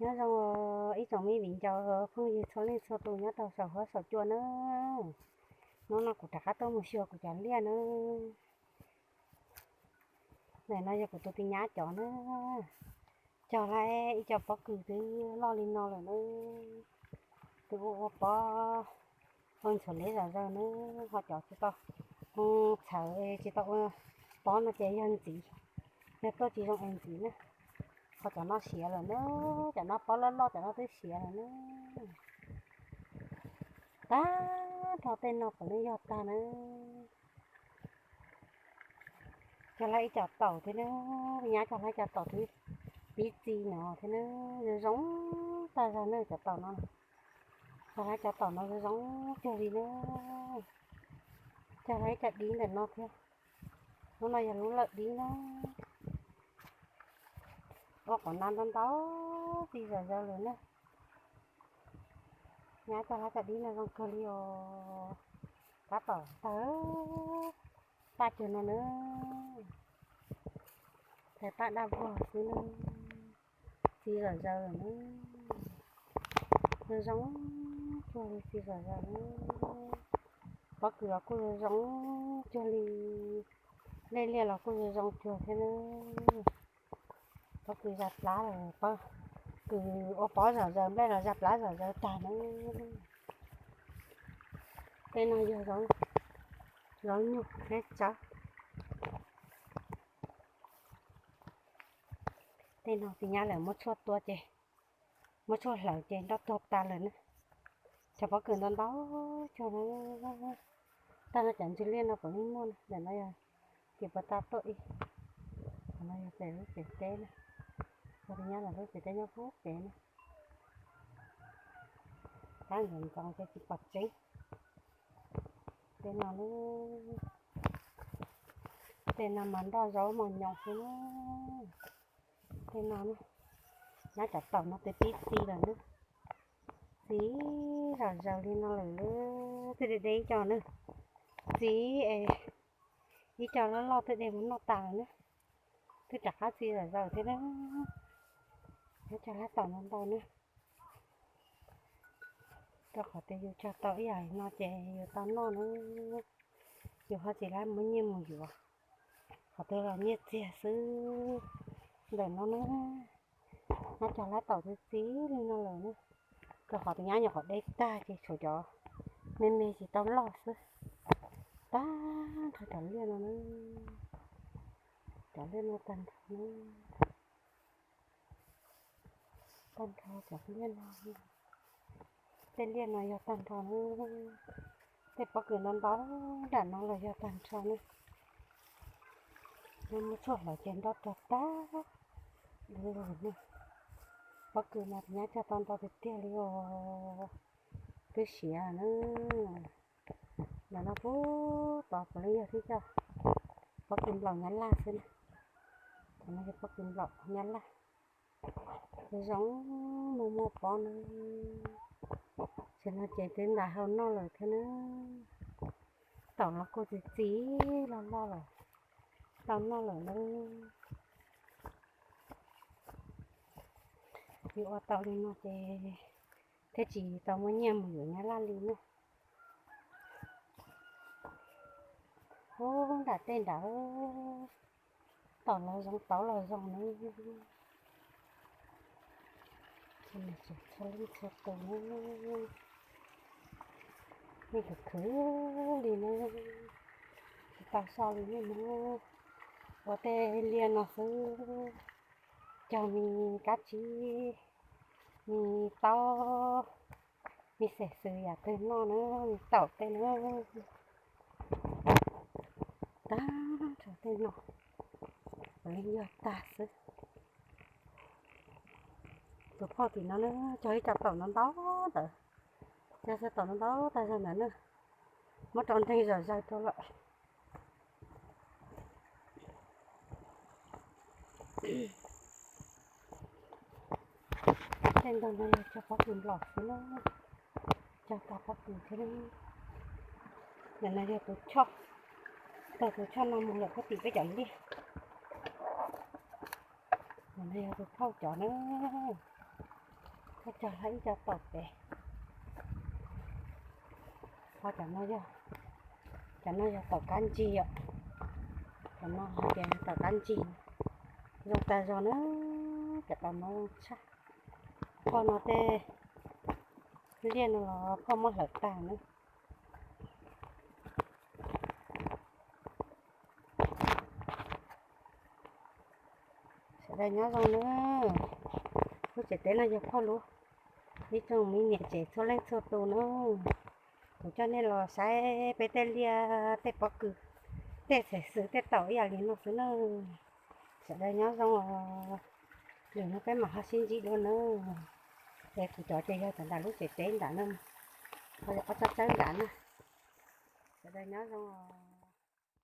Nyob zoo ib tsoom me viv ncaus phooj ywg txhua leej txhua tus nyob rau saum huab saum cua nawb. Hnub no kuv rov qab tuaj mus xyuas kuv cov liaj nawb. Ntawm no yog kuv tus tij nyab cov nawb. Cog lawm ib co pob kws twb loj li no lawm nawb. Twb ua ua pob, ua ntxhuav liab zom zaws nawb, ho cov tsis tau txhawv tsis tau ua pob no ces yog ntxiv, yog tuaj tsis zoo es ntxiv na. Ho cov no siav lawm nawb, cov no pob loj loj cov no twb siav lawm nawb. Tag nrho tej no puav leej yog tag nawb. Cog lawm ib co taum thiab nawb, nyab cog lawm ib co taum twb pib txi no thiab nawb, zoo zoo tag zog nawb cov taum no. Cog lawm cov taum no zoo zoo cuag li nawb. Cog lawm ib co dib ntawm no thiab. Lub no yog lub lawm dib na. Ua qhov no ntau ntau txi zom zaws lawm na. Nyab cog lawm cov dib no zoo kawg li os. Tab tom tawg paj cuag no na. Thaij paj daj vog xwb na. Txi zom zaws lawm na. Zoo zoo cuag li txi zom zaws na. Pob kws los kuj zoo zoo cuag li, lej liaj los kuj zoo zoo cuag thiab na. Pob kws zas plab los, pob kws ua pob zom zaws nplej los zas plab zom zaws tag na. Tej no yog zaub nyuj thiab tsawb. Tej no tij nyab lawv muab tshuaj tua ces, muab tshuaj hlawv ces nroj tuag tas lawm na. Cov pob kws ntau ntau cuag na. Tag no cov ntsis liaj no puav leej muaj na, ntawm no yog ces puas tau tuaj ib. Qhov no yog pem lub tsev teb na. Cov tij nyab lawv lub tsev teb nyob puag pem na. Tab ntxoov ntxoov ces tsis pom tseeb. Tej no, tej no mas nroj zaub mos nyoos xwb na. Tej no, nyab cov taum no twb pib txi lawm na. Txi zom zaws li no lawm, twb de de ib co na. Txi es ib co loj loj twb de mus noj tas lawm na. Twb rov qab txi zom zaws thiab na. Nyab cog lawm taum no ntau na. Rau qhov tias yus cog tau ib yam no ces yus tau noj na. Yus ho tsis lab muab nyiaj mus yuav. Qhov twg los nyiaj txiag xwb. Ntawm no na, nyab cog lawm taum txi txi li no lawm na. Rau qhov tias nyab nyuam qhuav de tag ces tshuav cov me me tsis tau loj xwb. Tag nrho cov liaj no na. Cov liaj no tag nrho na. Tag nrho cov liaj no. Tej liaj no yog tag nrho na. Tej pob kws ntau ntau nram no los yog tag nrho na. Nyab muab tshuaj hlawv ces nroj tuag tag li na. Pob kws mas nyab cog tau ntau tiag tiag li os. Twb siav na. Ntawm no puag tod puav leej yog tib co pob kws nplaum nyab laj xwb na. Qhov no yog pob kws nplaum nyab laj. Zoo zoo muaj muaj pob na. Tam sim no ces twb ntas hau noj lawm thiab na. Taum los kuj txi txi loj loj lawm, tau noj lawm na. Yus ua tau li no ces thiaj tsis tau muaj nyiaj mus yuav nyab laj li na. Ub, nram tej nrad taum los zoo, tauv los zoo na. Txhua leej txhua tus na, nej khwv khwv li na, tsis tau so li nej na, ua tej liaj no xwb, cog me kab tsib, me taub, me xes xws yam twg noj na, me taum tej na. Tag nrho tej no puav leej yog tag xwb. Tus phauj tim no na, cog ib co taum ntau ntau ntawd, cog ib co taum ntau ntau tag zog ntawd na, muab rau nreeg zom zaws rau lawm. Tej ntawd no yog cog pob kws nplaum xwb na, cog tag pob kws thiab. Ntawm no yog tus choj, tag tus choj no mus lawm puag tim peb cov liaj. Ntawm no yog tus phauj cov na. Cog hla ib co taum pem. Ho cov no yog, cov no yog taum kab ntsig yom. Cov no hais tias taum kab ntsig, zoo tag zog na. Cov taum no zoo tshaj. Phauj no tej liaj no los phauj muab hlawv tag na. Sawv daws nyob zoo na. Lub tsev teb no yog phauj lub, ib tsoom me niam tsev txhua leej txhua tus na. Kuv coj nej los saib peb tej liaj tej pob kws, tej xev xwm tej taum ib yam li no xwb na. Sawv daws nyob zoo os. Lwm hnub peb mam ho sib ntsib dua na. Es kuv cov ces yog cov ntawm lub tsev teb ntawm na, ho yog ob tsob tsawb ntawm na. Sawv daws nyob zoo os.